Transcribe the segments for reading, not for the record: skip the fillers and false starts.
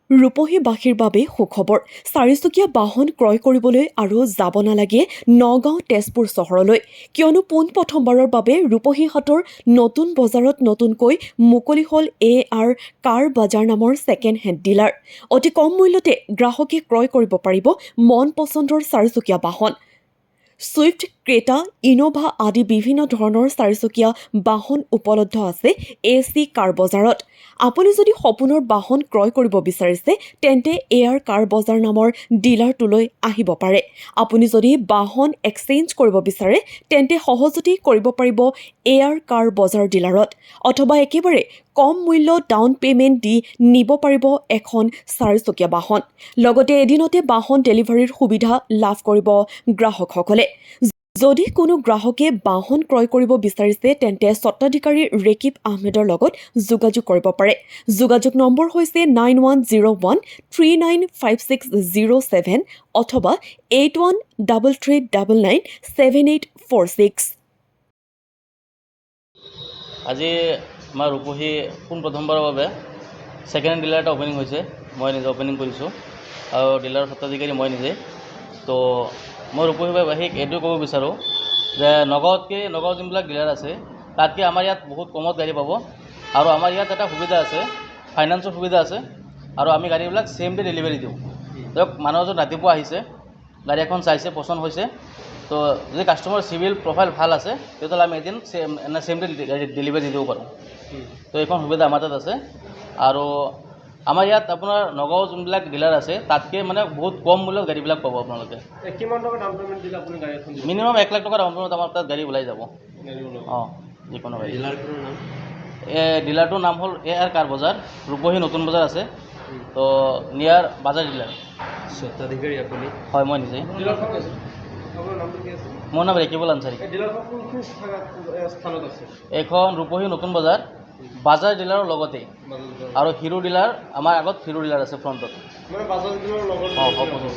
ৰূপহীবাসীৰ বাবে সুখবৰ। চাৰিচকীয়া বাহন ক্ৰয় কৰিবলৈ আৰু যাব নালাগে নগাঁও, তেজপুৰ চহৰলৈ। কিয়নো পোনপ্ৰথমবাৰৰ বাবে ৰূপহীহাটৰ নতুন বজাৰত নতুনকৈ মুকলি হ'ল এ আৰ কাৰ বাজাৰ নামৰ ছেকেণ্ড হেণ্ড ডিলাৰ। অতি কম মূল্যতে গ্ৰাহকে ক্ৰয় কৰিব পাৰিব মন পচন্দৰ চাৰিচকীয়া বাহন। ছুইফ্ট, ক্ৰেটা, ইন'ভা আদি বিভিন্ন ধৰণৰ চাৰিচকীয়া বাহন উপলব্ধ আছে এ চি কাৰ বজাৰত। আপুনি যদি সপোনৰ বাহন ক্ৰয় কৰিব বিচাৰিছে, তেন্তে এ আৰ কাৰ বজাৰ নামৰ ডিলাৰটোলৈ আহিব পাৰে। আপুনি যদি বাহন এক্সচেঞ্জ কৰিব বিচাৰে, তেন্তে সহজতেই কৰিব পাৰিব এ আৰ কাৰ বজাৰ ডিলাৰত, অথবা একেবাৰে কম মূল্য ডাউন পে'মেণ্ট দি নিব পাৰিব এখন চাৰিচকীয়া বাহন। লগতে এদিনতে বাহন ডেলিভাৰীৰ সুবিধা লাভ কৰিব গ্ৰাহকসকলে। যদি কোনো গ্ৰাহকে বাহন ক্ৰয় কৰিব বিচাৰিছে, তেন্তে স্বত্বাধিকাৰী ৰেকিব আহমেদৰ লগত যোগাযোগ কৰিব পাৰে। যোগাযোগ নম্বৰ হৈছে 9101395607 অথবা 8133997846। আজি আমাৰ ৰূপহী পোনপ্ৰথমবাৰৰ বাবে ছেকেণ্ড হেণ্ড ডিলাৰ এটা অ'পেনিং হৈছে। মই নিজে অ'পেনিং কৰিছোঁ আৰু ডিলাৰৰ স্বত্বাধিকাৰী মই নিজেই। তো মই ৰূপহীবাসীক এইটোৱে ক'ব বিচাৰোঁ যে নগাঁৱতকৈ, নগাঁৱত যোনবিলাক ডিলাৰ আছে, তাতকৈ আমাৰ ইয়াত বহুত কমত গাড়ী পাব। আৰু আমাৰ ইয়াত এটা সুবিধা আছে, ফাইনেন্সৰ সুবিধা আছে আৰু আমি গাড়ীবিলাক ছেইম ডে ডেলিভাৰী দিওঁ। ধৰক মানুহ এজন ৰাতিপুৱা আহিছে, গাড়ী এখন চাইছে, পচন্দ হৈছে, তো যদি কাষ্টমাৰ চিবিল প্ৰফাইল ভাল আছে, তেতিয়াহ'লে আমি এদিন ছেইম ডে গাড়ী ডেলিভাৰী দি দিব পাৰোঁ। তো এইখন সুবিধা আমাৰ তাত আছে। আৰু আমাৰ ইয়াত আপোনাৰ নগাঁও যোনবিলাক ডিলাৰ আছে, তাতকৈ মানে বহুত কম মূল্যত গাড়ীবিলাক পাব আপোনালোকে। কিমান টকা ডাউন পে'মেণ্ট দিলে আপুনি গাড়ী এখন দিব? মিনিমাম 1 লাখ টকা ডাউন পে'মেণ্ট আমাৰ তাত গাড়ী ওলাই যাব। গাড়ী ওলাব? অঁ, যিকোনো গাড়ী। ডিলাৰখনৰ নাম? এই ডিলাৰটোৰ নাম হ'ল এ আৰ কাৰ বজাৰ, ৰূপহী নতুন বজাৰ আছে, তো নিয়াৰ বাজাজ ডিলাৰ। স্বত্বাধিকাৰী আপুনি? হয়, মই নিজেই। ডিলাৰখন আছে, আপোনাৰ নামটো কি আছে? মোৰ নাম ৰেকিবুল আনচাৰী। এই ডিলাৰখন কোনখিনি স্থানত আছে? এইখন ৰূপহী নতুন বজাৰ, বাজাজ ডিলাৰৰ লগতেই। বাজাজ ডিলাৰ। আৰু হিৰো ডিলাৰ, আমাৰ আগত হিৰো ডিলাৰ আছে ফ্ৰণ্টত। মানে বাজাজ ডিলাৰৰ লগত? অঁ, অপজিট।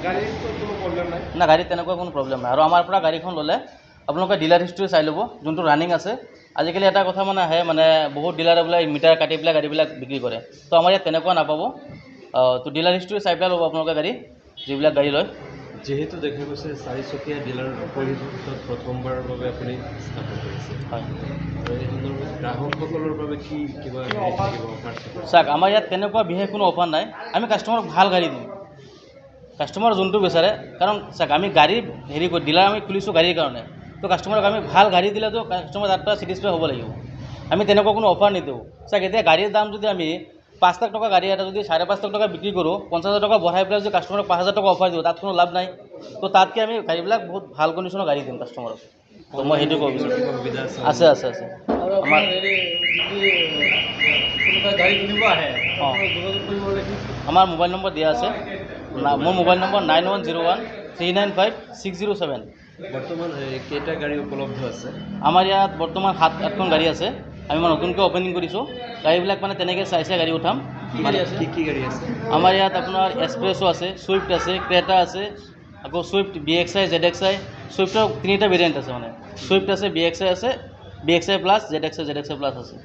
গাড়ীৰ কোনো প্ৰব্লেম নাই? না, গাড়ীত তেনেকুৱা কোনো প্ৰব্লেম নাই। আৰু আমাৰ পৰা গাড়ীখন ল'লে আপোনালোকে ডিলাৰ হিষ্ট্ৰী চাই ল'ব, যোনটো ৰানিং আছে। আজিকালি এটা কথা মানে আহে, মানে বহুত ডিলাৰে বোলে মিটাৰ কাটি পেলাই গাড়ীবিলাক বিক্ৰী কৰে। তো আমাৰ ইয়াত তেনেকুৱা নাপাব। তো ডিলাৰ হিষ্ট্ৰী চাই পেলাই ল'ব আপোনালোকে গাড়ী, যিবিলাক গাড়ী লয়। যিহেতু দেখা গৈছে চাৰিচকীয়া ডিলাৰ ৰূপহীত প্ৰথমবাৰৰ বাবে আপুনি স্থাপন কৰিছে। হয়। আৰু এই সন্দৰ্ভত গ্ৰাহকসকলৰ বাবে কি কিবা হেৰি থাকিব, অফাৰ চফাৰ? চাওক, আমাৰ ইয়াত তেনেকুৱা বিশেষ কোনো অফাৰ নাই। আমি কাষ্টমাৰক ভাল গাড়ী দিম, কাষ্টমাৰ যোনটো বিচাৰে। কাৰণ চাওক, আমি গাড়ী হেৰি কৰি ডিলাৰ আমি খুলিছোঁ গাড়ীৰ কাৰণে। তো কাষ্টমাৰক আমি ভাল গাড়ী দিলেতো কাষ্টমাৰ তাৰ পৰা ছেটিছফাই হ'ব লাগিব। আমি তেনেকুৱা কোনো অফাৰ নিদিওঁ। চাওক, এতিয়া গাড়ীৰ দাম যদি আমি 5 লাখ টকা গাড়ী এটা যদি 5.5 লাখ টকা বিক্ৰী কৰোঁ, 50,000 টকা বঢ়াই পেলাই যদি কাষ্টমাৰক 5,000 টকা অফাৰ দিওঁ, তাত কোনো লাভ নাই। তো তাতকৈ আমি গাড়ীবিলাক বহুত ভাল কণ্ডিশ্যনৰ গাড়ী দিম কাষ্টমাৰক। তো মই সেইটো ক'ব বিচাৰোঁ। কিবা সুবিধা আছে? আছে আছে আছে আমাৰ। কোনোবাই গাড়ী কিনিব আহে, অঁ। যোগাযোগ কৰিবলৈ কি? আমাৰ মোবাইল নম্বৰ দিয়া আছে। মোৰ মোবাইল নম্বৰ 9101395607। বৰ্তমান এই কেইটা গাড়ী উপলব্ধ আছে? আমাৰ ইয়াত বৰ্তমান সাত আঠখন গাড়ী আছে। আমি মানে নতুনকৈ অ'পেনিং কৰিছোঁ। গাড়ীবিলাক মানে তেনেকৈ চাই চাই গাড়ী উঠাম মানে। কি কি গাড়ী আছে? আমাৰ ইয়াত আপোনাৰ এছপ্ৰেছো আছে, ছুইফ্ট আছে, ক্ৰেটা আছে, আকৌ ছুইফ্ট বি এক্স আই, জেড এক্স আই। ছুইফ্টৰ তিনিটা ভেৰিয়েণ্ট আছে, মানে ছুইফ্ট আছে, বি এক্স আই আছে, বি এক্স আই প্লাছ, জেড এক্স আই, জেড এক্স আই প্লাছ আছে।